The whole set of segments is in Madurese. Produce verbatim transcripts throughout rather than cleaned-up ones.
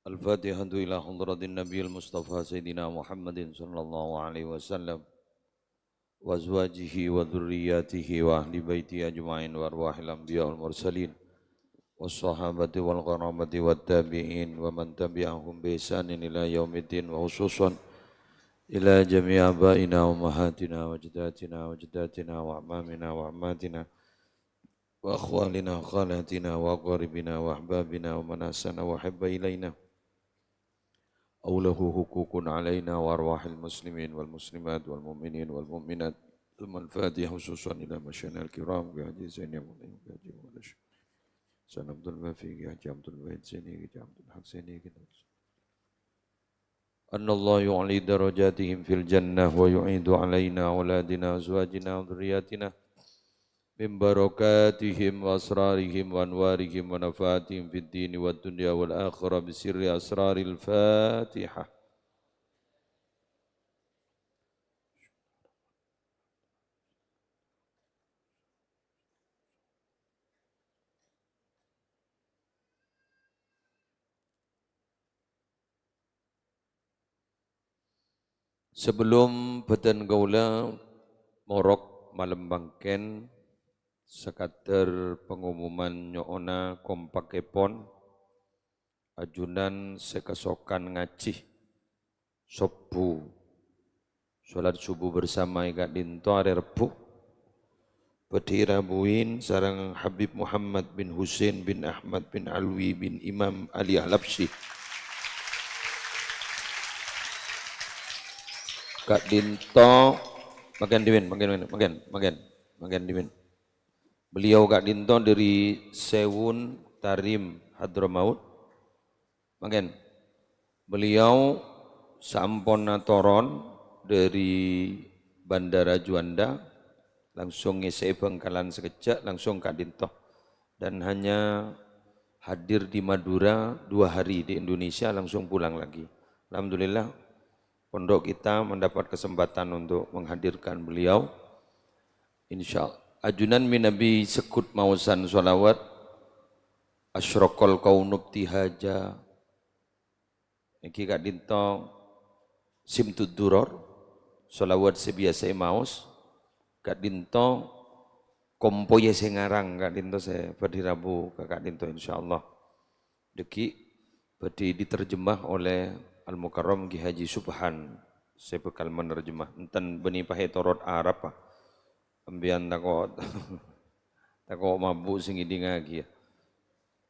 Al-Fatihatu ila hadratin Nabiyil Mustafa Sayyidina Muhammadin sallallahu alaihi wasallam wa azwajihi wa dzurriyyatihi wa ahli baitihi ajma'in wa arwahil anbiya wal mursalin was sahabati wal karamati wat tabi'in wa man tabi'ahum bi ihsanin ila yaumiddin wa khususan ila jami'i abaina wa ummahatina wa jaddatina wa jaddatina wa ammamina wa ammatina wa akhwalina wa khalatina wa aqaribina wa ahbabina wa man ahsana wa habba ilaina aw lahu huququn alaina wa arwahil muslimin wal muslimat wal mu'minin wal mu'minat. Tsummal Fatihah khususan ila masyayikhnal kiram Kiai Haji Zaini Abdul Halim Kiai Haji Muhammad Hasan Abdul Wafi Kiai Haji Abdul Wahid Zaini Kiai Haji Abdul Haq Zaini Kiai Haji Annallaha yu'li darajatihim fil jannah wa yu'idu alaina auladina azwajina wa dzurriyyatina min barakatihim wa asrarihim wa anwarihim wa nafaatihim fid dini wad dunya wal akhirah bi sirri asraril Fatihah. Sabellunna bhâdhân kaulâ morok malem mangkèn, sakadâr pangumuman nyo'ona kompakèpon ajunan sè kasokan ngajhi sobbhu, salat subuh bersama è ka'dinto arè Rebbhu. Bhâdhi rabuin sareng Habib Muhammad bin Husain bin Ahmad bin Alwi bin Imam Ali Halabsyi. Ka'dinto, mangkèn dhimen, mangkèn, mangkèn, mangkèn, mangkèn dhimen. Beliau ka'dinto dâri Sewun Tarim Hadramaut. Mangkèn, beliau saamponna toron dâri Bandara Juanda, langsung ngèsè'è Bhângkalan sakejjhâ', langsung ka'dinto. Dan hanya hadir di Madura dua hari, di Indonesia langsung pulang lagi. Alhamdulillah, pondok kita mendapat kesempatan untuk menghadirkan beliau. Insya Allah. Ajunan mènabi segghut maosan shalawat, asyraqal kaunu ibtihaja. Nèka ka'dinto Simtud Duror, shalawat sè biyasa èmaos, ka'dinto kompoyya sè ngarang, ka'dinto sè bhâdhi rabu ka ka'dinto, insyaallah. Dhâggi' bhâdhi diterjemah oleh Al-Mukarram Kiai Haji Subhan, sè bhâkal menerjemah. Enten bânnè pahè torot Arab, ah. Sampèyan tako', tako' mabu' sè ngèdingngaghi, ya.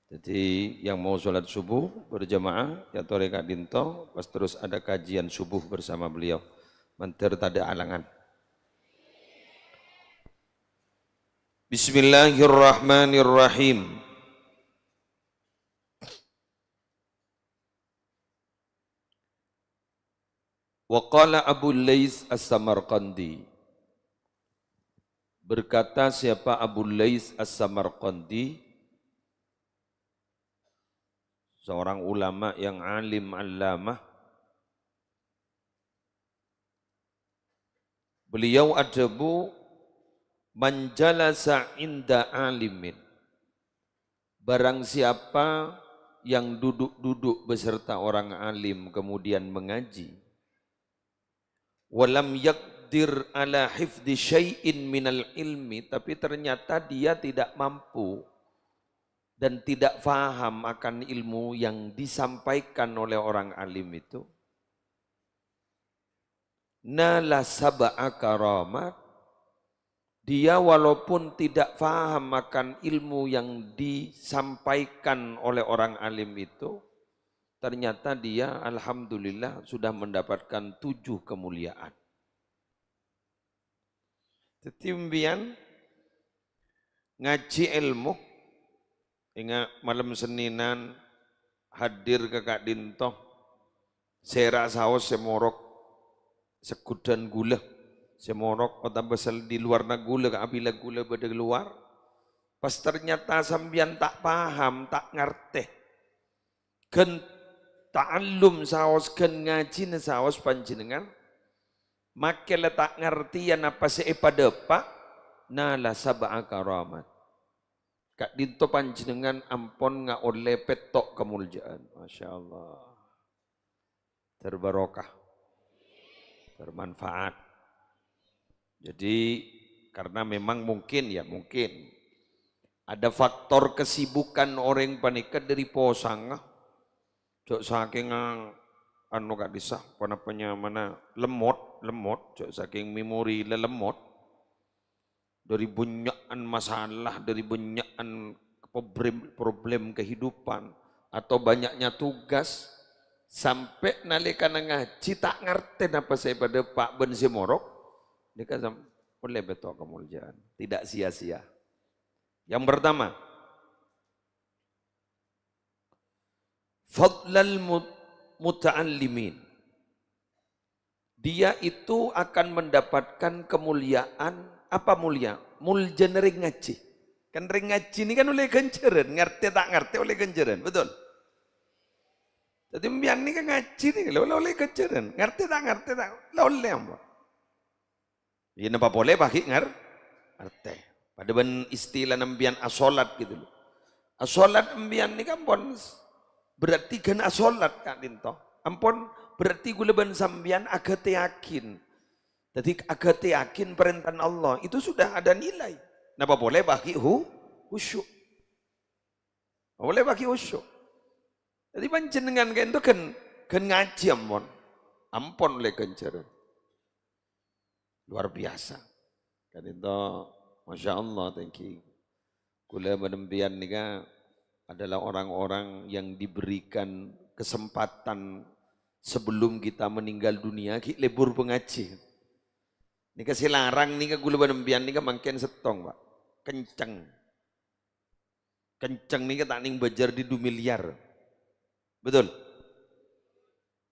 Jadi, yang mau sholat subuh berjamaah, ya, torè ka'dinto, pas terus ada kajian subuh bersama beliau. Mandhâr tadâ' alangan. Bismillahirrahmanirrahim. Wa qala Abu Laits As-Samarqandi. Berkata siapa Abu Laits As-Samarqandi, seorang ulama yang alim allamah, beliau adhâbu, "Man jalasa inda alimin," barang siapa yang duduk-duduk beserta orang alim kemudian mengaji, "walam yaqdir ala hifdzi syai'in minal ilmi," tapi ternyata dia tidak mampu dan tidak faham akan ilmu yang disampaikan oleh orang alim itu, "nala sab'a karamat," dia walaupun tidak faham akan ilmu yang disampaikan oleh orang alim itu, ternyata dia, alhamdulillah, sudah mendapatkan tujuh kemuliaan. Dhâddhi, sampèyan ngajhi èlmo, enga' malem Sennènan hadir ka ka'dinto, sèra saos sè morok, segghudhân ghulâ sè morok, otabâ sel-, di luarna ghulâ, kabilang ghulâ bâdâ è luar. Pas ternyata sampèyan ta' paham, ta' ngartè. Ghân ta'allum saos, ghân ngajhina saos panjhennengngan, makè la ta' ngartèya napa sè èpadâpa', nala sab'a karamat. Ka'dinto panjhennengngan ampon ngaollè pètto' kamoljâ'ân. Masya Allah. Terbarokah. Bermanfaat. Jadi, karena memang mungkin, ya mungkin, ada faktor kesibukan orèng panèka dâri posanga. Jhâ' sakèng, anu, ka'dissa, apa namanya, mana, lemot, lemot, jhâ' sakèng memori lemot. Dâri bânnya'an masalah, dâri bânnya'an problem, problem kehidupan, atau banyaknya tugas, sampè' nalèkana ngajhi ta' ngartè napa sè èpadâpa' bân sè morok, nèka sam-, ollè pètto' kamoljâ'ân. Tidak sia-sia. Yang pertama, fadlal mut-, muta'allimin. Dia itu akan mendapatkan kemuliaan, apa mulia? Muljâna rèng ngajhi. Kan rèng ngajhi nèka kan ollè ghânjhârân, ngartè ta' ngartè ollè ghânjhârân, betul? Dhâddhi, sampèyan nèka ngajhi nèka la ollè ghânjhârân, ngartè ta' ngartè ta-, la ollè ampon. Iyâ, napa polè bâgi ngar-, ngartè. Padâ bân istilana sampèyan asholat gitu loh. Asholat sampèyan nèka ampon s-, berarti ghân asholat ka'dinto. Ampon berarti kaulâ bân sampèyan aghâtèyaghin. Dhâddhi aghâtèyaghin parèntana Allah, itu sudah ada nilai. Napa polè bâgi hu-, khusyuk. Polè bâgi khusyuk. Dhâddhi panjhennengngan ka'dinto ghân, ghân ngajhi ampon. Ampon ollè ghânjhârân. Luar biasa. Ka'dinto, Masya Allah, thank you. Kaulâ bân sampèyan nèka adalah orang-orang yang diberikan kesempatan sebelum kita meninggal dunia, ghi' lebur pangajhi. Nèka sè larang nèka kaulâ bân sampèyan nèka mangkèn sèttong, Pak. Kenceng. Kenceng nèka ta' nèng bâjâr di du miliar. Betul?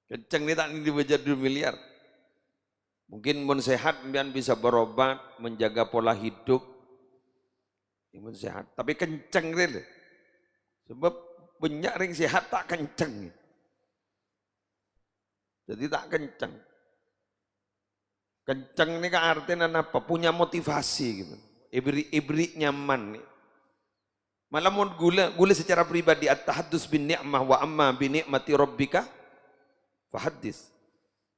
Kenceng nèka ta' nèng di bâjâr di du miliar. Mungkin mon sehat, sampèyan bisa berobat, menjaga pola hidup. Mon sehat. Tapi kenceng rè lho. Sebab bânnya' rèng sehat ta' kenceng. Dhâddhi ta' kenceng. Kenceng nèka artèna napa? Punya motivasi gitu. Èbri', èbri' nyaman nèka. Malah mon kaulâ, kaulâ secara pribadi, "At-tahaddus bin ni'mah wa amma bi ni'mati rabbika fahaddits."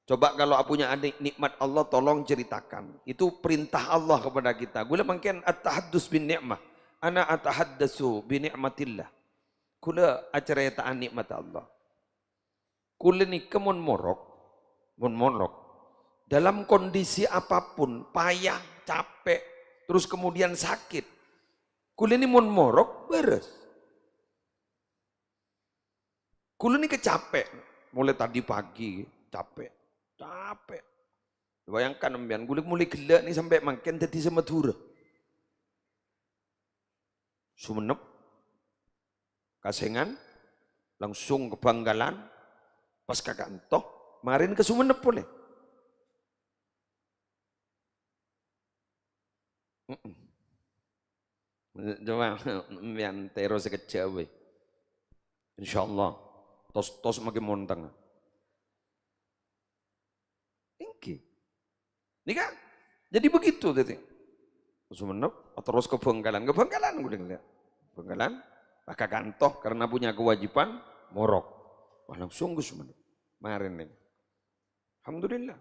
Coba kalau punya ani-, nikmat Allah, tolong ceritakan. Itu perintah Allah kepada kita. Kaulâ mangkèn at-tahaddus bin ni'mah. Ana atahaddatsu bi ni'matillah. Kaulâ acarèta'an nikmat Allah. Kaulâ nèka mon morok, mon morok, dalam kondisi apapun, payah, capek, terus kemudian sakit, kaulâ nèka mon morok, bârâs. Kaulâ nèka capek, mulai tadi pagi, capek, capek. Bayangkan sampèyan, kaulâ mulai ghellâ' nèka sampè' mangkèn dhâddhi sè Madhurâ. Sumenep, Kasèngan, langsung ka Bhângkalan, pas ka kanto, marèna ka Sumenep polè. Mm-mm. Coba, sampèyan terro sakejjhâ' bhâi. Insyaallah, tos-tos makè montang. Èngghi. Nèka, jadi begitu dhâddhi. Sumenep, terros ka Bhângkalan. Ka Bhângkalan, ghulâ ngèlè. Bhângkalan, pas ka kanto karena punya kewajiban, morok. Wah, langsung ka Sumenep. Marèna. Alhamdulillah.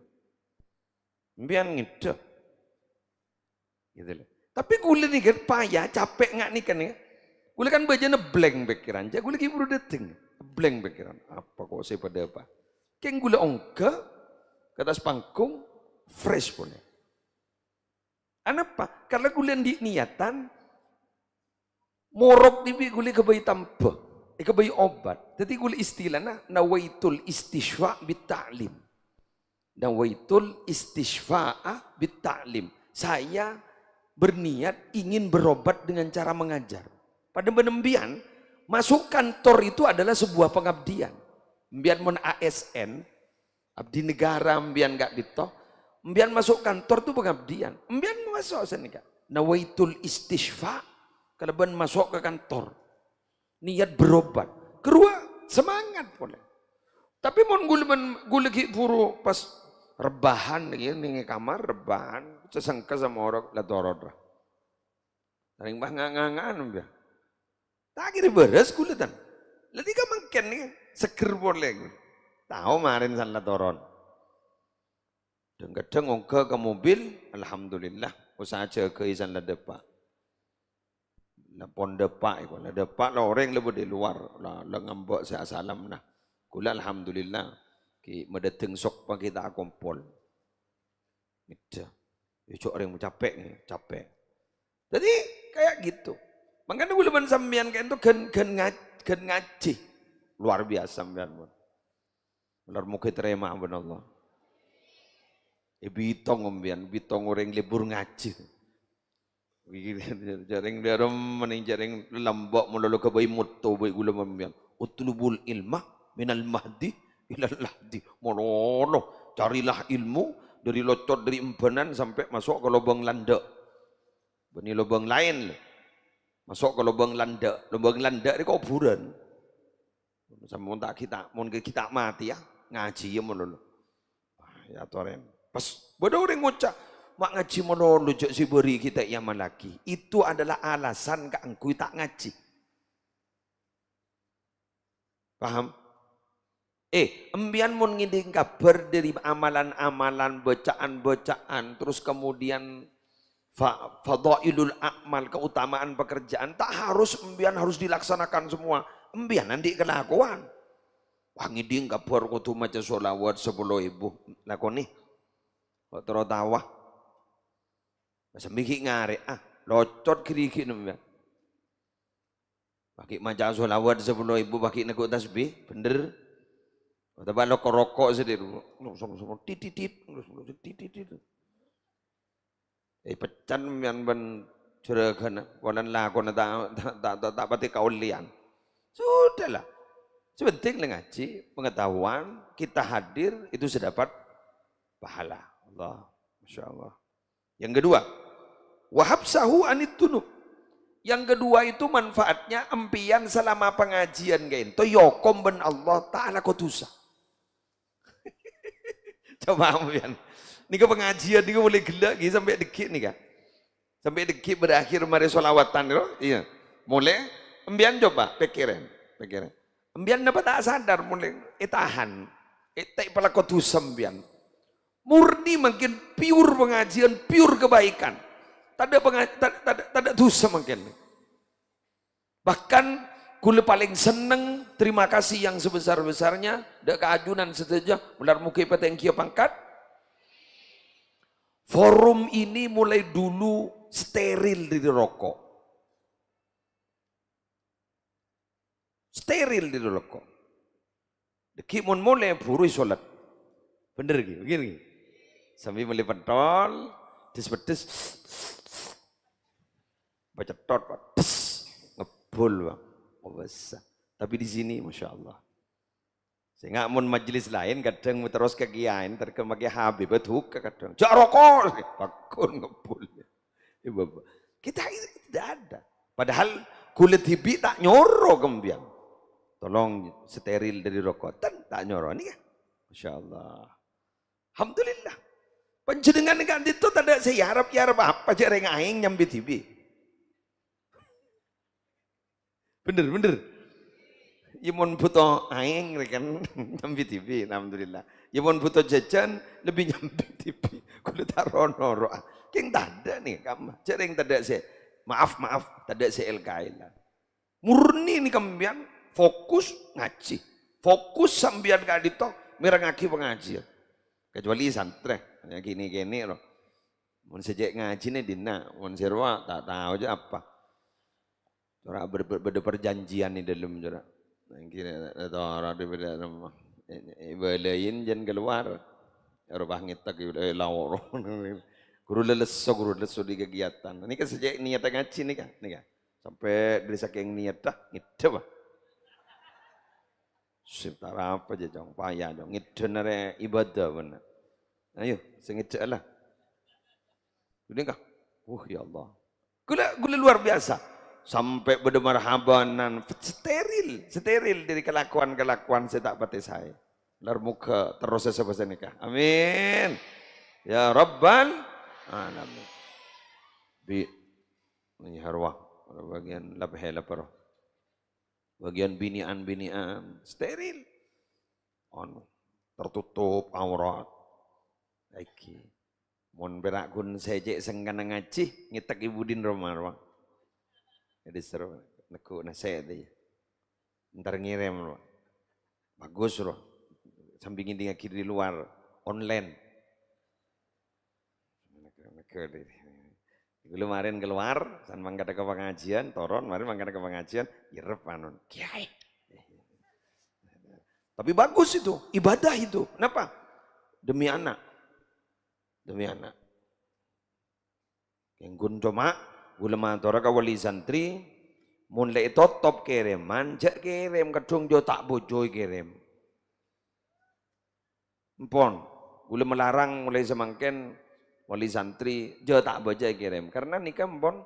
Sampèyan ngèdhâ. Gitu loh. Tapè ghulâ nèka payah, capek nga' nèka nèka. Ghulâ kan bâjâna blank pèkkèran. Jhâ' ghulâ ghi' buru dâteng. Blank pèkkèran. Apa kok sè padâ apa? Kèng ghulâ ongghâ ka attas panggung, fresh polè. Anapa? Karena ghulâ andi' niatan, morok dhibi' ghulâ èghâbây tambhâ, èghâbây obat. Dhâddhi ghulâ istilana nawaitul istisyfa bit ta'lim. Nawaitul istisyfa'a bit ta'lim. Saya berniat ingin berobat dengan cara mengajar. Padâ bân sampèyan, masuk kantor itu adalah sebuah pengabdian. Sampèyan mon A S N, abdi negara sampèyan ka'dinto, sampèyan masuk kantor itu pengabdian. Sampèyan masuk sanèka. Nawaitul istisyfa kalabân masuk ka kantor. Niat berobat. Karowa semangat polè. Tapè mon ghulâ bân, ghulâ ghi' buru pas rebbhân, ya, nèng è kamar rebbhân, sasengka samorok la torot ra. Sarèng pas nga-, nganga'an, ya. Ta' kèra bârâs ghulâ, tan. La nèka mangkèn nèka, seger polè ghulâ. Tao marèn san la toron. Dhâng-kadhâng ongghâ ka mobil, alhamdulillah, usaha jâgâi san la dâpa'. La pon dâpa' èko, la dâpa' la orèng la bâdâ è lowar, la, la ngambâ' sè asalamna. Ghulâ alhamdulillah, ghi' madâteng sok paghi' ta' akompol. Ngeddhâ. Yâ, jhâ' orèng capek, capek. Jadi, kayak gitu. Makanya ghulâ bân sampèyan ka'ènto ghân, ghân ngaj-, ghân ngajhi. Luar biasa sampèyan, pon. Malar moghâ ètarèma bân Allah. È bitong sampèyan, bitong orèng lebur ngajhi. Jhâreng dârem mending jhâreng lambâ' malolo ghâbây motto bhâi ghulâ sampèyan. "Utlubul ilma minal mahdi ilal lahdi." Malolo, carilah ilmu dari locot, dari embanan sampai masuk ke lobang landhâ'. Bânnè lobang laèn, lho. Masuk ke lobang landhâ'. Lobang landhâ' nèko kobhurân. Sampon ta' ghi' ta', mon ghi' ta' matè, yâ, ngajhiyâ malolo. Wah, yâ, torèn. Pas bâdâ orèng ngoca', "Ma' ngajhi malolo jhâ' sè bâri' ghi' ta' èamallaghi." Itu adalah alasan kaangghuy ta' ngajhi. Paham? Eh, empèyan mon ngèdhing kabhâr dâri amalan-amalan, bacaan-bacaan, terus kemudian fa-, fadhailul a'mal, keutamaan pekerjaan, ta' harus empèyan harus dilaksanakan semua. Empèyan andi' kalakowan. Wah, ngèdhing kabhâr kodhu maca sholawat sapolo èbu. Lakonè. Kok terro tawa. Sambi ghi' ngarè', ah, locot ghi'-righi' nèmma. Paghi' maca sholawat sapolo èbu, paghi' neggu' tasbih, bhender. Otabâ loko-roko sè dhi-, titit-titit, titit-titit. Eh, peccan mèyan bân jhurâghânna, polana lakona ta', ta', ta', ta', ta' patè kaollèyan. Sudahlah. Sè penting la ngajhi, pengetahuan, kita hadir, itu sè dapat pahala. Allah, Masya Allah. Yang kedua, "Wa habsahu anid dunub." Yang kedua itu manfaatnya empèyan selama pengajian ka'ènto èokom bân Allah ta' alako dhusa. Coba empèyan. Nèka pengajian nèka mulai ghellâ' ghi sampè' dhâggi' nèka. Sampè' dhâggi' berakhir marè sholawatan, yo. Iyâ. Mulai empèyan coba pèkkèrè, pèkkèrè. Empèyan napa ta' sadar mulai ètahan. È, ta' èpalako dhusa empèyan. Murni mangkèn pure pengajian, pure kebaikan. Tadâ' penga-, ta-, tadâ', tadâ' dhusa mangkèn. Bahkan, ghulâ palèng senneng, terima kasih yang sebesar-besarnya, dâ' ka ajunan sadhâjâ, malar moghâ èpatèngghiyâ pangkat. Forum ini mulai dulu steril dâri roko'. Steril dâri roko'. Dhâggi' mon molè buru èsolat. Bhender ghi, bhender ghi. Sambi mellè pentol, des-peddes. Pacettot, Pak. Des. Ngebbul, Pak. Oh, bisa. Tapi di sini, Masya Allah. Sènga' mon majelis laèn kadhâng terros ka kiyaèn, ter-, ka Habib, duka kadhâng. "Jhâ' roko'!" Pagghun ngebbul. Ibu-ibu. Kita ini tidak ada. Padahal ghulâ dhibi' ta' nyoro ka empèyan. Tolong steril dâri roko'. Ten ta' nyoro nèka. Masya Allah. Alhamdulillah. Panjhennengngan ka'dinto tadâ' sè èarep-èarep apa, jhâ' rèng aèng nyambi dhibi'. Bhender, bhender. Yâ mon bhuto aèng rè kan nyambi dhibi', alhamdulillah. Yâ mon bhuto jhâjhân, lebbi nyambi dhibi'. Ghulâ ta' ro-noro'a. Kèng tadâ' nèka kamma. Jhâ' rèng tadâ' sè, maaf, maaf, tadâ' sè èl-kaèlan. Murni nèka empèyan fokus ngajhi. Fokus sampèyan ka'dinto mèrengngaghi pangajiân. Kecuali santrè, yâ kènè'-kènè' ro. Mon sè cè' ngajhina dinna', mon sè rowa ta' tao jhâ' apa. Cora' ber-, ber-, bâdâ perjanjian è dâlem, cora'. Nangkè nè-, nè-, toro' dhi bâdâ nemmo. Eh, eh, bâlâi jhân keluar. Ero pas ngètèk, eh, laoro. Ghuru lèlesso, ghuru lèlesso dhi kegiatan. Nèka sè cè' niyatta ngajhi nèka, nèka. Sampè' dâri sakèng niyatta, ngèdhâ, Pak. Sè tarapa jhâ', Cong? Paya, Cong. Ngèdhâ narè ibadah, bhender. Ayo, sè ngèdhâ lah. Ghânèka. Wuh, ya Allah. Ghulâ, ghulâ luar biasa. Sampè' bâdâ marhabanan, steril, steril dâri kalakowan-kalakowan sè ta' patè saè. Lar moghâ terros sè sapanèka. Amin. Ya Rabbal Alamin. Bi, ini harwa. Bâgiyân lapè-lapè ro. Bagian bini'an-bini'an, steril. Anu, tertutup aurat. Iki. Mon pèra' ghun sè cè' sengkana ngajhi, ngètèk è budina, rowa. Jadi seru, neggu' nasè'adhi. Entar ngèrèm, rowa. Bagus, rowa. Sambi ngèdingngaghi di luar, online. Ghulâ marèn kalowar, san mangkada ka pangajiân, toron, marèn mangkada ka pangajiân, nyerrep anu, "Kiai." Tapi bagus itu, ibadah itu. Kenapa? Demi anak. Demi anak. Kèng ghun coma, ghulâ matora ka wali santri, mon lè ètotop kèrèman, jhâ' kèrèm, kadhung jhâ' ta' bâjâ èkèrèm. Empon, ghulâ malarang molaè samangkèn wali santri, jhâ' ta' bâjâ èkèrèm. Karena nèka empon,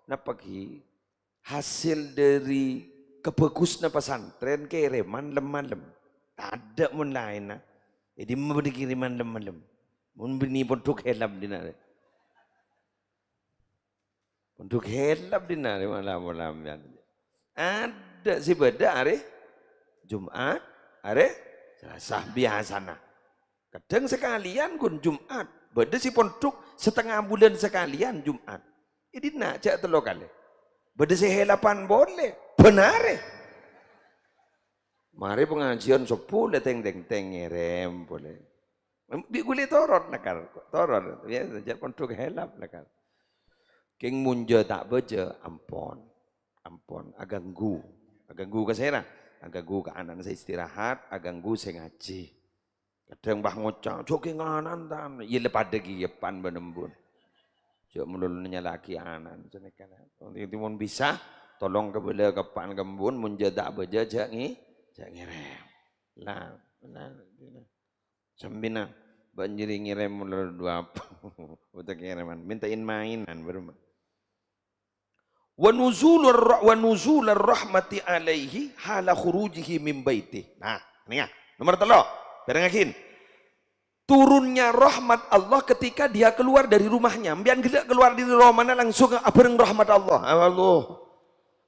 napa ghi? Hasil dhâri kabhâghusânna pasantrèn kèrèman lem-malem. Tadâ' mon laènna. È dimma bâdâ kèrèman lem-malem? Mon bânnè pondhuk hèlap dinna' rè. Pondhuk hèlap dinna' rè malam-malam, ya. Adâ' sè bâdâ arè Jum'at, arè Salasa, biyasana. Kadhâng sakalèyan ghun Jum'at. Bâdâ sè pondhuk satengnga bulân sakalèyan Jum'at. È dinna' jhâ' tello kalè. Bâdâ sè hèlapan polè, bân arè. Marè pangajiân sobbhu lè teng-teng-teng ngèrèm polè. Bi' ghulâ toron, nakar. Toron. Biyasa jhâ' pondhuk hèlap, nakar. Kèng mon jhâ' ta' bâjâ, ampon. Ampon, aganggu. Aganggu ka sèra? Aganggu ka ana'na sè istirahat, aganggu sè ngajhi. Kadhâng pas ngoca', "Jhâ' kèng ana'na, tan." Iyâ, la padâ kèya pan bân embun. Jhâ' malolo nyala'aghi ana'na, sanèka. Mon bisa, tolong kabâlâ ka pan ka embun, mon jhâ' ta' bâjâ, jhâ' ngè-, jhâ' ngèrèm. Lah, benar. Sampèyan, bân jârèya ngèrèm malolo dua apa? Bhuto kèrèman, mènta'in mainan, bârâmma. "Wa nuzular ra-, wa nuzular rahmati alaihi hala khurujihi min baiti." Nah, nèka, nomor tello'. Bârângngaghi. Turunnya rahmat Allah ketika dia keluar dari rumahnya. Sampèyan ghellâ' keluar dari romana langsung abhâreng rahmat Allah. Allah.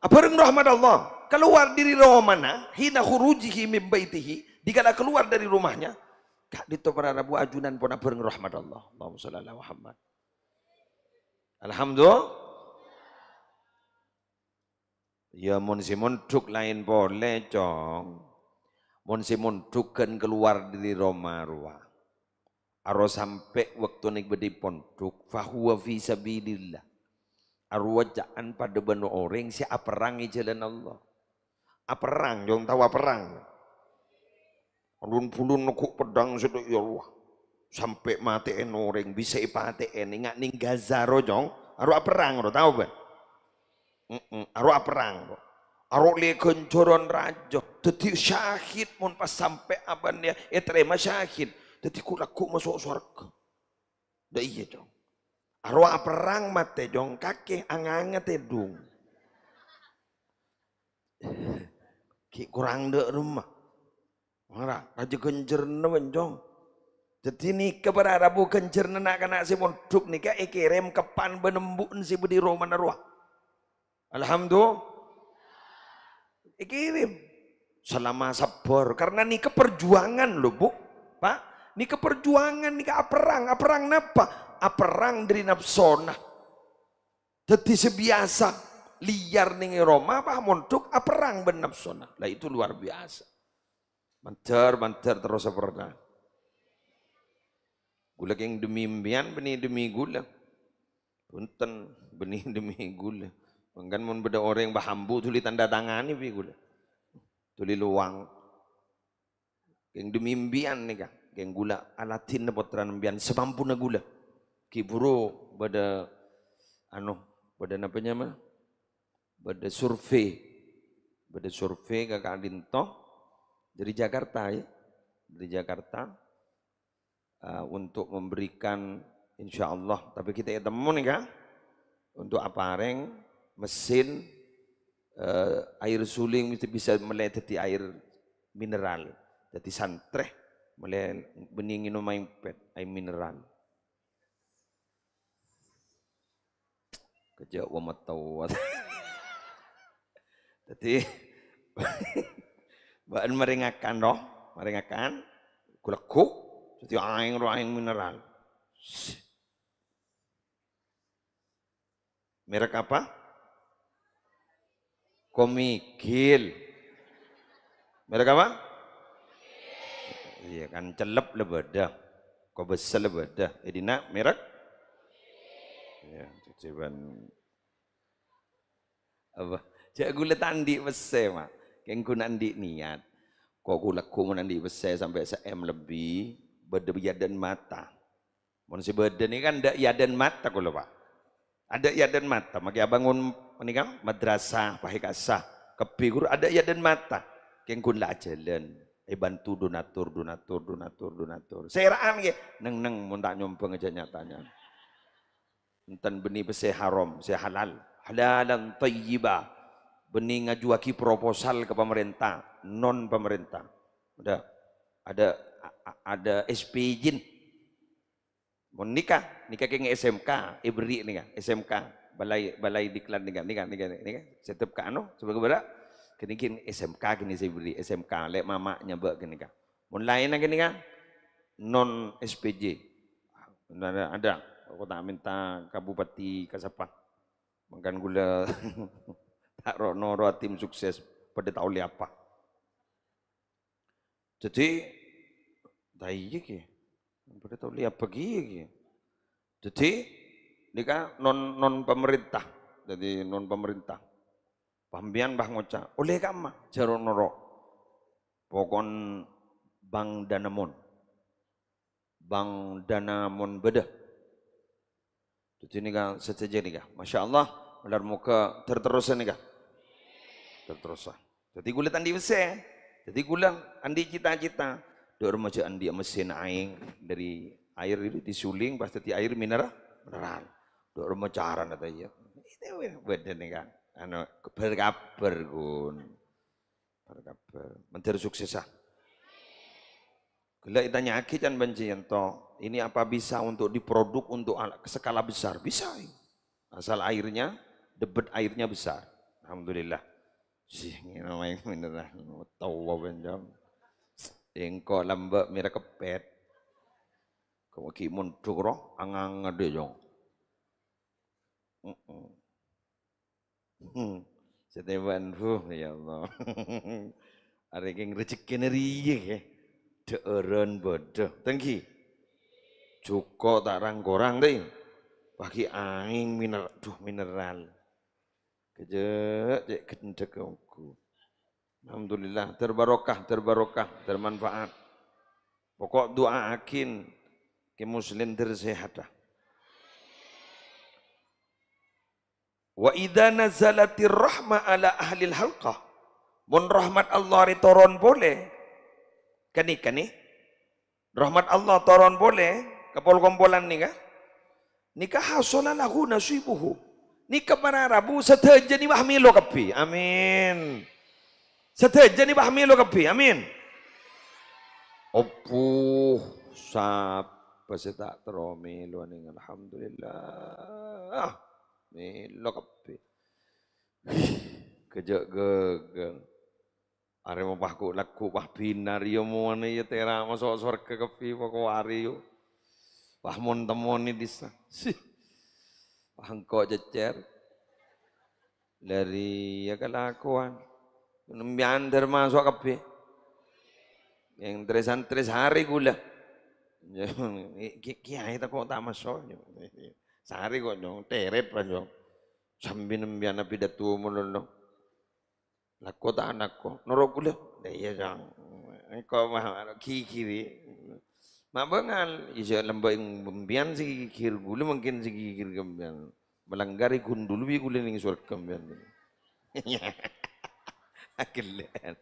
Abhâreng rahmat Allah. Keluar dari romana, hina khurujihi min baitihi, dikala keluar dari rumahnya, ka'dinto para rabu ajunan pon abhâreng rahmat Allah. Allahumma shalli ala Muhammad. Alhamdulillah. Ya, mon sè mondhuk laèn polè, Cong. Mon sè mondhuk ghân kalowar dhâri roma rowa. Aro sampè' bâkto nèng bâdâ è pondhuk, fahuwa fi sabilillah. Arowa ca'an padâ bân orèng sè aperrang è jhâlân Allah. Aperrang, Cong, tao aperrang? Alun-bulun neggu' peddhâng sè dâ' iyâ rowa. Sampè' matè'èn orèng, bisa èpatè'è, nèng-, nèng Gaza ro, Cong. Aro aperrang ro, tao bân? Mm-mm, aro aperrang ro. Aro lè ghânjhârân rajâ. Dhâddhi syahid mon pas sampè' abân ya, ètarèma syahid. Dhâddhi ghu-, lagghu' maso' sowarghâ. Dâ' iyâ, Cong. Aro aperrang matè, Cong. Kakè anganget tèdung. Ghi' korang dâ' remma. Mara, rajâ ghânjhârânna, bân, Cong. Dhâddhi nèka para rabu ghânjhârânna na'-kana' sè mondhuk nèka èkèrèm ka pan bân embu'en sè bâdâ è romana rowa. Alhamdulillah. Èkèrèm. Salama sabbhâr. Karena nèka perjuangan lho, Bu. Pak, nèka perjuangan, nèka aperrang. Aperrang napa? Aperrang dâri napsona. Dhâddhi sè biyasa lèyar nèng è roma, pas mondhuk aperrang bân napsona. Lah, itu luar biasa. Mandhâr, mandhâr terros saporana. Ghulâ kèng demi sampèyan, bânnè demi ghulâ. Bhunten, bânnè demi ghulâ. Mangkana mon bâdâ orèng pas ambu dhuli tanda tanganè bi' ghulâ. Dhuli lowang. Kèng demi sampèyan nèka. Kèng ghulâ aladhinna pottrana sampèyan samampuna ghulâ. Ghi' bhuru bâdâ, anu, bâdâ napa nyamana? Bâdâ survei. Bâdâ survei ka ka'dinto dâri Jakarta, ya. Dâri Jakarta, eh, untuk memberikan, insyaallah, tapè kita ètemmo nèka, untuk aparèng mesin, eh, air suling mesti bisa mellè dhâddhi air mineral. Dhâddhi santrè mellè bânnè ngènom aèng pèt, aèng mineral. Kejjhâ' wa matawat. Dhâddhi, Bâ'na marè ngakan, roh, marè ngakan, ghu-lagghu, dhâddhi aèng, roh, aèng mineral. Merek apa? Komigil. Merek apa? Iyâ kan, Cellep la bâdâ. Kobessel la bâdâ. È dinna' merek? Iyâ, cècèbân. Apa? Jhâ' ghulâ ta' andi' pèssè, Ma'. Kèng ghun andi' niyat. Ko' ghu-lagghu mon andi' pèssè sampè' sa-M lebbi, bâdâ è adâ'na mata. Mon sè bâdâ nèka kan dâ' è adâ'na mata kaulâ, Pa'. Adâ' è adâ'na mata, makè abângon panèka madrasah, pahekasah, kabbhi ghuru adâ' è adâ'na mata. Kèng ghun la ajhâlân, èbânto donatur, donatur, donatur, donatur. Sèra'an kè, neng-neng mon ta' nyombhâng jhâ' nya-tanya. Enten bânnè pèssè haram, sè halal, halalan thayyiba. Bânnè ngajuwâghi proposal ka pamarènta, non pamarènta. Ada, ada, a-, a-, ada S P ijin. Mon nèka, nèka kèng S M K, èberri' nèka, S M K, balai, balai diklat nèka, nèka, nèka, nèka, sèttep ka anu, coba kebara, kènè kèng S M K kènè sè èberri', S M K, lè' mama nyabâ' kènè ka. Mon laènna kènè ka, non S P J. Ada, ada, aku ta' mènta ka bupati, ka sapa. Mangkana ghulâ ta' ro-, noro'a tim sukses, padâ ta' ollè apa. Dhâddhi, ta' iyâ kè. Padâ ta' ollè apa kèya kè. Dhâddhi, nèka non, non pamarènta. Dhâddhi non pamarènta. Sampèyan bâ ngoca', "Ollè kamma, jhâ' ro-, noro'." Pokon Bank Danamon. Bank Danamon bâdâ. Dhâddhi nèka sadhâjâ nèka. Masya Allah, malar moghâ ter-terrosa nèka. Ter-terrosa. Dhâddhi ghulâ ta' andi' pèssè. Dhâddhi ghulâ andi' cita-cita. Dâ' remma jhâ' andi' mesin aèng dâri aèr itu disuling pas dhâddhi aèr minera-, mineral. Dâ' remma carana ta' iyâ. Itu bâdâ nèka. Anu, bâr-kabâr, ghun. Bâr-kabâr. Mandhâr suksessa. Ghellâ' ètanya'aghi can bân jiyânto, ini apa bisa untuk diproduk untuk al-, skala besar? Bisa. Asal airnya, debit airnya besar. Alhamdulillah. Sih, ngèno maèng beneran. Tao apa, Jong? Engko' lambâ' mèra keppet. Kok ghi' mondhuk roh, angang-angadhi, Jong. Heeh. Hmm. Sè tèmbhâ'ân, huh, ya Allah. Arè kèng rejekkèna rèya, yâ. Dhâ'ârân bâdâ. Tèngghi. Jhuko' ta' rang-korang, tè. Paghi' aèng miner-, duh, mineral. Kejjhâ' cè' ghendhek ongghu. Alhamdulillah, terbarokah, terbarokah, termanfaat. Pokok du'aaghin Kè Muslin ter sehat, ah. "Wa idza nazalatir rahma ala ahlil halqah." Mon rahmat Allah rè toron polè, kènè-kènè, rahmat Allah toron polè ka pol-kompolan nèka, nèka hasala lahu nasibuhu. Nèka para rabu sadhâjâna bâ mèlo kabbhi. Amin. Sadhâjâna bâ mèlo kabbhi. Amin. Obuh, sapa sè ta' terro mèlo nèng, alhamdulillah. Mèlo kabbhi. Kejjhâ' ghâghâng. Arè mapahku lagghu' pah bhinar, iyâ mowana iyâ tèra' maso' sowarghâ kabbhi poko' arè, yu. Pah mon-temmon è dissa. Sih. Pah engko' cècèr. Lari iyâ kalakowan. Nembiyân ter maso' kabbhi. Yang tre-santre sarè ghulâ. Ki-, kiyaè tako' ta' maso'. Sarè kok, Nyong. Tèrèt, Pak, Nyong. Sambi nembiyân apidato malolo. Lako ta' lako? Noro' ghulâ. Lah iyâ, Cong. Engko' mah ghighiri. Ma' bângal, iyâ, sè lambâ' embiyân sè ghighir ghulâ, mangkèn sè ghighir ka embiyân. Malanggâr è ghun dulu bi' ghulâ nèng sowarghâ embiyân. Aghellâ'ân.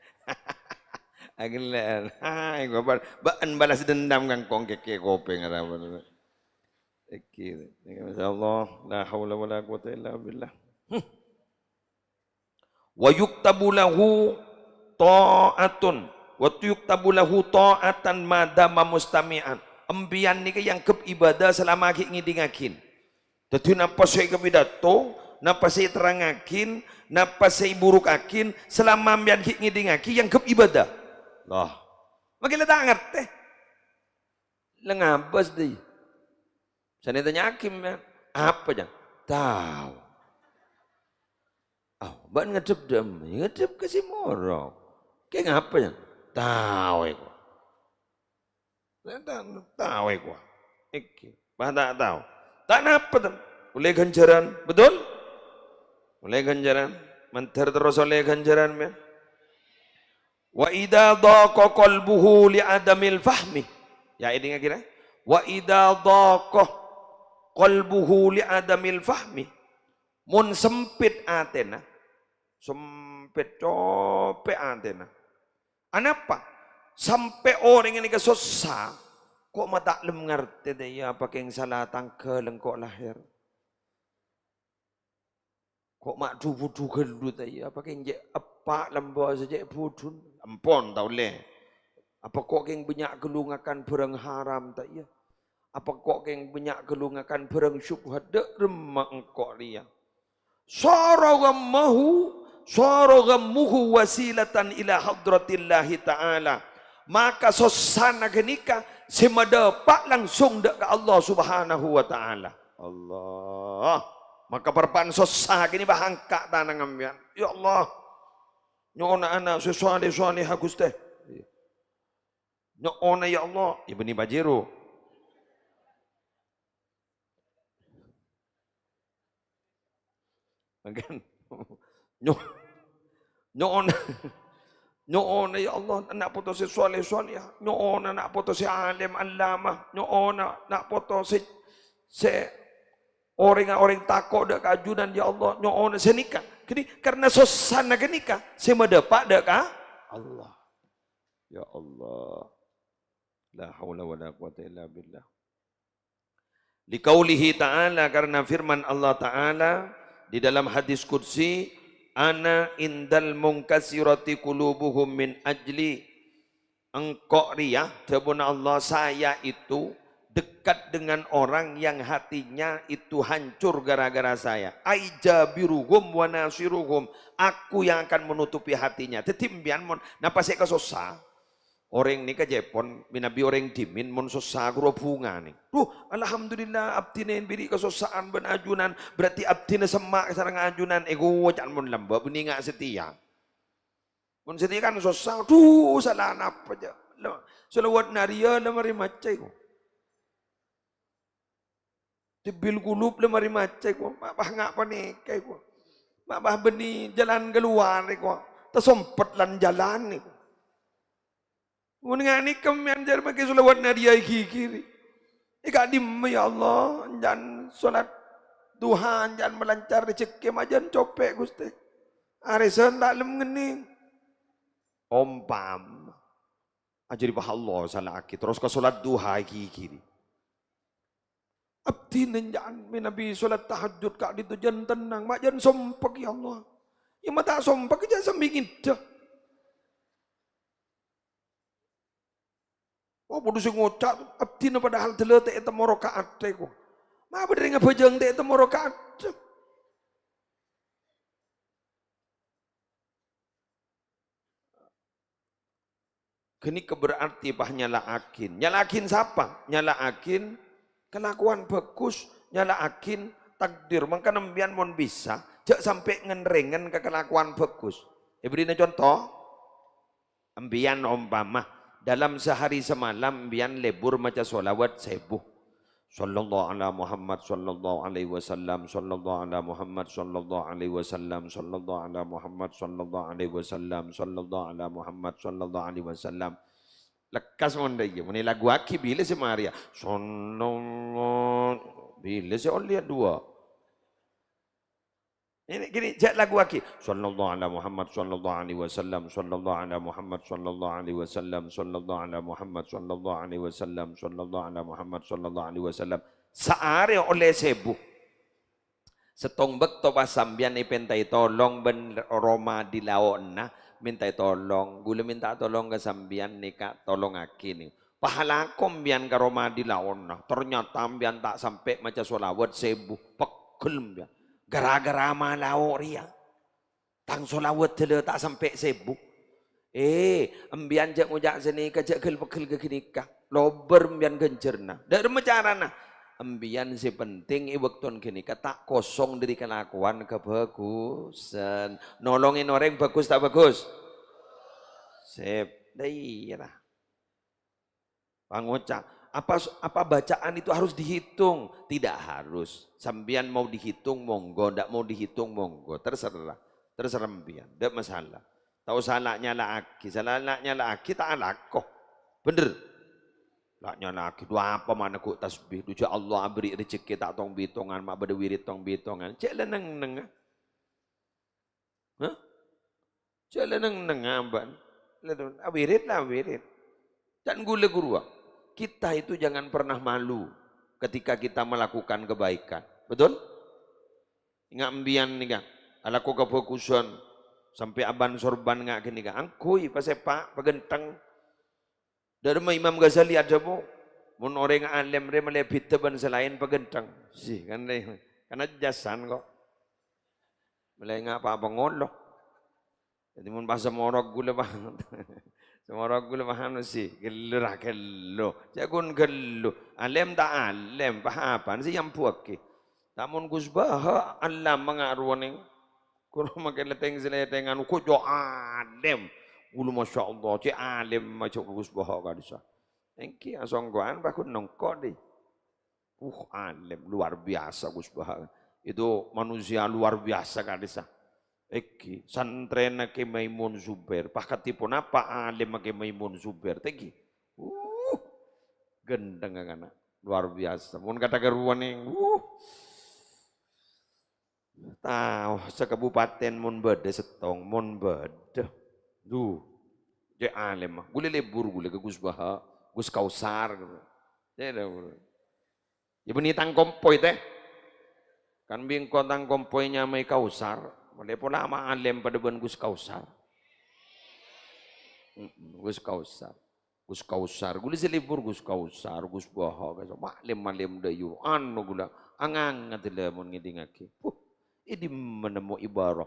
Aghellâ'ân. Ha, engko' bâ-, bâ'ân balas dendam ka engko' ngkèkè kopèng arapa. Iki, masya Allah, la haula wala quwwata illa billah. Hmm. "Wa yuktabu lahu ta'atun, wa yuktabu lahu ta'atan ma dama mustami'an." Embiyân nèka èangghep ibadah salama ghi' ngèdingngaghi. Dhâddhi napa sè èkapidato, Napa sè èterrangngaghi, napa sè èburukaghi, salama sampèyan ghi' ngèdingngaghi, èangghep ibadah. Lah, mangkèn la ta' ngartè. La ngabâs dâi. Sanè tanya'aghi, mè', "Apa, Jang?" "Tao." "Ah, bâ'na ngaddhep dâ'emma?" "Ngaddhep ka sè morok." "Kèng apa, Jang?" "Tao, èko." "Ta-, ta-, tao, èko." Èngghi. Bâ ta' tao. Ta' napa, ten. Ollè ghânjhârân. Betul? Ollè ghânjhârân. Mandhâr terros ollè ghânjhârân, mè'. "Wa idza dhaqa qalbuhu li adamil fahmi." Ya, èdingngaghi, ra. "Wa idza dhaqa qalbuhu li adamil fahmi." Mon sempit atèna, sempit copè' atèna. Anapa? Sampè' orèng ghânèka sossa, ko' ma' ta' lem ngartè, ta' iyâ, apa kèng sala tangghâl engko' lahèr? Ko' ma' dhu-budhu ghâllu, ta' iyâ? Apa kèng cè' eppa' lambâ' sè cè' budhun? Ampon, ta' ollè. Apa ko' kèng bânnya' ghâllu ngakan bhârâng haram, ta' iyâ? Apa ko' kèng bânnya' ghâllu ngakan bhârâng syubhat? Dâ' remma engko' rèya. Sara ghammahu, sara ghammuhu wasilatan ila hadratillahi ta'ala. Maka sossana ghânèka sè madâpa' langsung dâ' ka Allah Subhanahu wa Ta'ala. Allah. Maka parappa'na sossa kènè bahangka' tanangnga sampèyan. "Ya Allah, nyo'ona ana' sè saleh-saleha, Ghustè." Nyo'ona, "Ya Allah." Yâ, bânnè Pajero. Mangkèn. Nyo-, nyo'ona. Nyo'ona, ya Allah, ana' poto sè saleh-saleha. Nyo'ona ana' poto sè alim allamah. Nyo'ona ana' poto sè, sè orèng-orèng tako' dâ' ka ajunan, ya Allah. Nyo'ona sè nèka. Ghânèka, karna sossana ghânèka sè madâpa' dâ' ka Allah. Ya Allah. La haula wala quwata illa billah. Liqaulihi ta'ala, karena firman Allah Ta'ala di dalam hadis qudsi, "Ana indal munkasirati qulubuhum min ajli." Engko' rèya, dhâbuna Allah, "Saya itu dekat dengan orang yang hatinya itu hancur gara-gara saya." "Ai jabiruhum wa nasiruhum." Aku yang akan menutupi hatinya. Dhâddhi, sampèyan mon, napa sè èkasossa? Orèng nèka cèpon mènabi orèng dhimèn, mon sossa ghuru bhungana. "Duh, alhamdulillah, abdhina èbèrri' kasossa'an bân ajunan, berarti abdhina semma' sareng ajunan," èkoca' mon lambâ' bânnè nga' satèya. Mon satèya kan sossa, "Duh, sala napa, jâ'? Lo, shalawat nariyah la marè maca, ko." Tibbil qulub la marè maca, ko. Ma' bâ nga' panèka, ko. Ma' bâ bânnè jhâlân kalowar, ko. Tasompet lan jhâlân, ko. Mon nga' nèka sampèyan jhâr makè shalawat nariyah ghighiri. È ka'dimma, ya Allah, jhân sholat duha, jhân malancar rejhekkè, ma' jhân copè', Ghustè. Arèsan ta' lem ngennèng. Ompama. Ajâribâ Allah sala'aghi, terros ka sholat duha ghighiri. Abdhina jhân mènabi sholat tahajjud ka'dinto jhân tennang, ma' jhân sompek, ya Allah. Yâ, ma' ta' sompek, jhâ' sambi ngèdhâ. Oh, padâ sè ngoca', abdhina padahal dâlâ ta' ètemmo raka'at, ko. Ma' bâdâ rèng abhâjâng ta' ètemmo raka'at. Ghânèka berarti pas nyala'aghin. Nyala'aghin sapa? Nyala'aghin kalakowan bhâghus, nyala'aghin takdir. Mangkana sampèyan mon bisa, jhâ' sampè' ngen-rèngen ka kalakowan bhâghus. Èbèrri'ana conto, sampèyan ompama, dalam sehari semalam sampèyan lebur maca sholawat sèbu. Sallallahu ala Muhammad, sallallahu alaihi wasallam, sallallahu ala Muhammad, sallallahu alaihi wasallam, sallallahu ala Muhammad, sallallahu alaihi wasallam, sallallahu ala Muhammad, sallallahu alaihi wasallam. Lekkas mon dâ' iyâ, mon èlaguwaghi bilâ sè marèya? Sallallahu, bilâ sè ollèya duwâ'? Ini gini, jhâ' laguwaghi. Sallallahu ala Muhammad, sallallahu alaihi wasallam, sallallahu ala Muhammad, sallallahu alaihi wasallam, sallallahu ala Muhammad, sallallahu alaihi wasallam, sallallahu ala Muhammad, sallallahu alaihi wasallam. Saarè ollè sèbu. Sèttong bâkto pas sampèyan èpèntaè tolong bân roma di lao'na, mèntaè tolong, ghulâ mènta tolong ka sampèyan nèka, tolongaghi nè. Pas alako sampèyan ka roma di lao'na, ternyata sampèyan ta' sampè' maca sholawat sèbu, pegghel sampèyan. Gara-gara malao rèya. Tang sholawat dâlâ ta' sampè' sèbu. Eh, embiyan jhâ' ngoca' sanèka, jhâ' ghel-pegghel ka ghânèka. Lobâr embiyan ghânjhârna. Dâ' remma carana? Embiyan sè penting è bâkto ghânèka ta' kosong dâri kalakowan kabhâghusân. Nolongè orèng bhâghus ta' bhâghus? Sip. Dâ' iyâ, la. Pangoca', apa, apa bacaan itu harus dihitung? Tidak harus. Sampèyan mau dihitung, monggo. Ndak mau dihitung, monggo. Terserah. Terserah sampèyan. Ndak masalah. Ta' osa la'-nyala'aghi. Sala la'-nyala'aghi, ta' alako. Bhender? La'-nyala'aghi. Dhu apa ma' neggu' tasbih. Dhu jhâ' Allah abherri' rejekkè ta' tong-bitongan. Ma' bâdâ wirid tong-bitongan. Cè' la neng-neng, ah. Hah? Jhâ' la neng-neng abâ'na. La, awirid la awirid. Can ghulâ ghuruwâ. Kita itu jangan pernah malu ketika kita melakukan kebaikan. Betul? Enga' embiyan nèka, alako kabhâghusân, sampè' abân-sorbân nga' ghânèka. Angghuy, pasèpa', paghântheng. Dâ' remma Imam Ghazali adhâbu, "Mon orèng alèm rè malè bhidhâ bân sè laèn paghântheng." Sih, kan rè, kan ajjhâsan ko'. Malè ngapa pangolo. Dhâddhi mon pas samorok ghulâ, pas samorok ghulâ, pas anu sih, ghellu ra ghellu. Jhâ' ghun ghellu. Alèm ta' alèm, pas apana sih èambuwâghi? Ta' mon Gus Baha' alama nga' rowa nèng. Ghuru makè lètèng-salètèngan, uko jhâ' alèm. Ghulâ, masyaallah, cè' alèm majhâ Gus Baha' ka'dissa. Èngghi, asongko'an pas ghun nongko' dhi. Uh, alèm, luar biasa Gus Baha'. Itu manusia luar biasa ka'dissa. Èngghi, santrèna Kè Maimun Zubair. Pas kadhi ponapa alèmma Kè Maimun Zubair. Tèngghi. Uh, ghântheng kana'. Luar biasa. Mon kadhâ' karowa nèng. Uh. Tao, sakabupaten mon bâdâ sèttong, mon bâdâ. Dhu, cè' alèmma. Ghulâ lebur ghulâ ka Gus Baha', Gus Kausar. Cè' lebur. Yâ bânnè tang kompoy, tè. Kan bi' engko' tang kompoy nyamaè Kausar. Malè pola ma' alèm padâ bân Gus Kausar. Mm-mm, Gus Kausar. Gus Kausar, ghulâ sè lebur Gus Kausar, Gus Baha', Gus Baha', malèm-malèm dâ' yu, anu ghulâ, anganget la mon ngèdingngaghi. Puh, è dimma nemmo ibarat?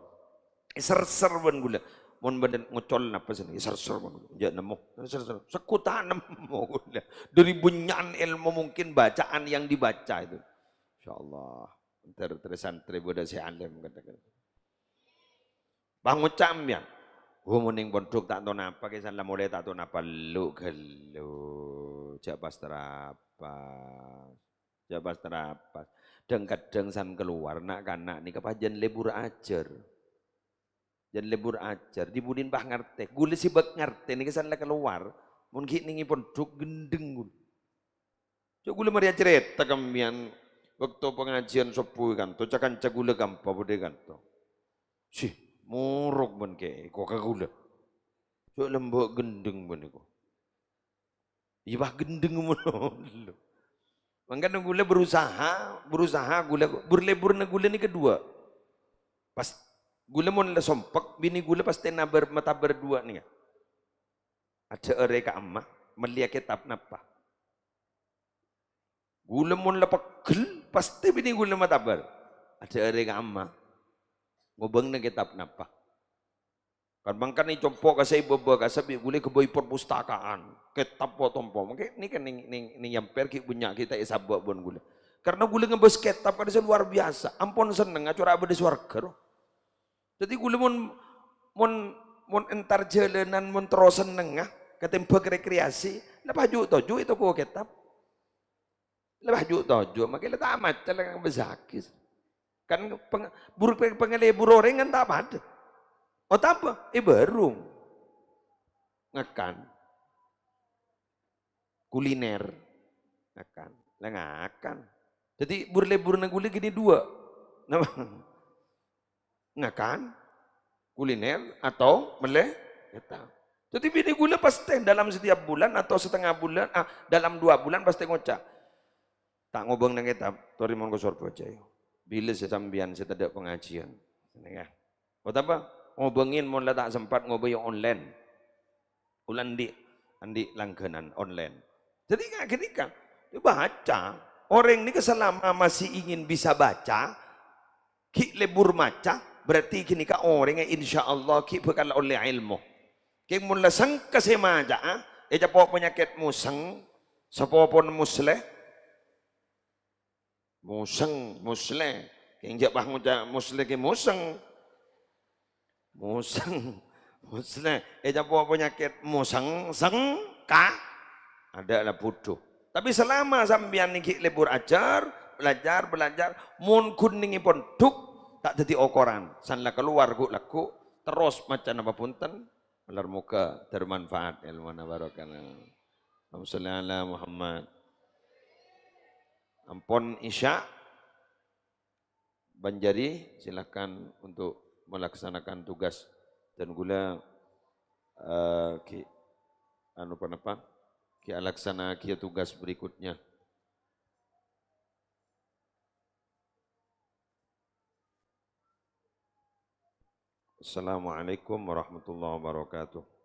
Èserser bân ghulâ. Mon bâdân ngocol napa sènè, èserser bân ghulâ. Jhâ' nemmo, èserser. Segghu ta' nemmo ghulâ. Dâri bânnya'an èlmo mungkin bacaan yang dibaca itu. Insyaallah, ter-, ter-, santrè bâdâ sè alèm, kata-kata. Pangoca' embiyan, "Oh, mon nèng pondhuk ta' tao napa, kèsan la molè ta' tao napa, lu ghellu, jhâ' pas trapas, jhâ' pas trapas." Dhâng-kadhâng san kalowar na'-kana' nèka pas jân lebur ajhâr. Jân lebur ajhâr, dhi-budhina pas ngartè. Ghulâ sè bâk ngartè nèka san la kalowar, mon ghi' nèng è pondhuk ghendheng ghulâ. Jhâ' ghulâ marè acarèta ka embiyan, bâkto pangajiân sobbhu è kanto, ca-kanca ghulâ kampa bâdâ è kanto. Sih, morok bân kèya, ko ka ghulâ. Jhâ' lambâ' ghendheng bân èko. Iyâ, pas ghendheng ngono. Mangkana ghulâ berusaha, berusaha ghulâ, bur-leburna ghulâ nèka duwâ'. Pas ghulâ mon la sompek, binè ghulâ pastè nabâr, matabâr duwâ' nèka. Adhâ'ârè ka emma, mellèya kètab napa. Ghulâ mon la pegghel, pastè binè ghulâ matabâr. Adhâ'ârè ka emma. Ngobângna kètab napa? Kan mangkana è compo' ka sè è bâbâ kassa' bi' ghulâ èghâbây perpustakaan. Kètab po-tompo. Mangkè nèka nèng, nèng, nèng Yampèr ghi' bânnya' ghi' ta' èsabâ' bân ghulâ. Karna ghulâ ngabâs kètab kan sè luar biasa. Ampon sennengnga, cora' bâdâ sowarga, ro. Dhâddhi ghulâ mon, mon, mon entar jhâlânan, mon terro sennengnga, katèmbhâng rekreasi, la pas ju'-toju' è toko kètab. La pas ju'-toju', makè la ta' maca la ngabâsaghi. Kan peng-, bur-, peng-, pangalebur orèng kan ta' padâ. Otabâ, è bârung. Ngakan. Kuliner. Ngakan. La ngakan. Dhâddhi bur-leburna ghulâ ghi' nèka duwâ'. Napa? Ngakan, kuliner, atau mellè kètab. Dhâddhi binè ghulâ pastè dalam setiap bulan atau setengah bulan, ah, dalam dua bulan pastè ngoca', "Ta' ngobângna kètab, torè mon ka Sorbhâjâ, yu. Bilâ sè sampèyan sè tadâ' pangajiân?" Nèka. Otabâ, ngobângè mon la ta' sempat ngobângè online. Ghulâ andi', andi' langganan online. Dhâddhi, ka-, ghânèka, baca. Orèng nèka selama masih ingin bisa baca, ghi' lebur maca, berarti ghânèka orèngnga insyaallah ghi' bhâkal ollè èlmo. Kèng mon la sengka sè maca'a, ècapo' panyakèt mosèng, sapopona moslè. Mosèng, moslè. Kèng jhâ' pas ngoca' moslè kè mosèng. Mosèng, moslè. Ècapo' panyakèt mosèng, sengka. Adâ' la budhu. Tapè salama sampèyan nèka ghi' lebur ajhâr, belajar, belajar, mon ghun nèngè pondhuk, ta' dhâddhi okoran. San la kalowar ghu'-lagghu', terros maca napa bhunten, malar moghâ bermanfaat èlmona barokahna. Allahumma sholli ala Muhammad. Ampon Isya, Banjari, silakan untuk melaksanakan tugas. Dan ghulâ, eh, ghi-, anu, ponapa? Ghi' alaksana'aghiyâ tugas berikutnya. Assalamualaikum warahmatullahi wabarakatuh.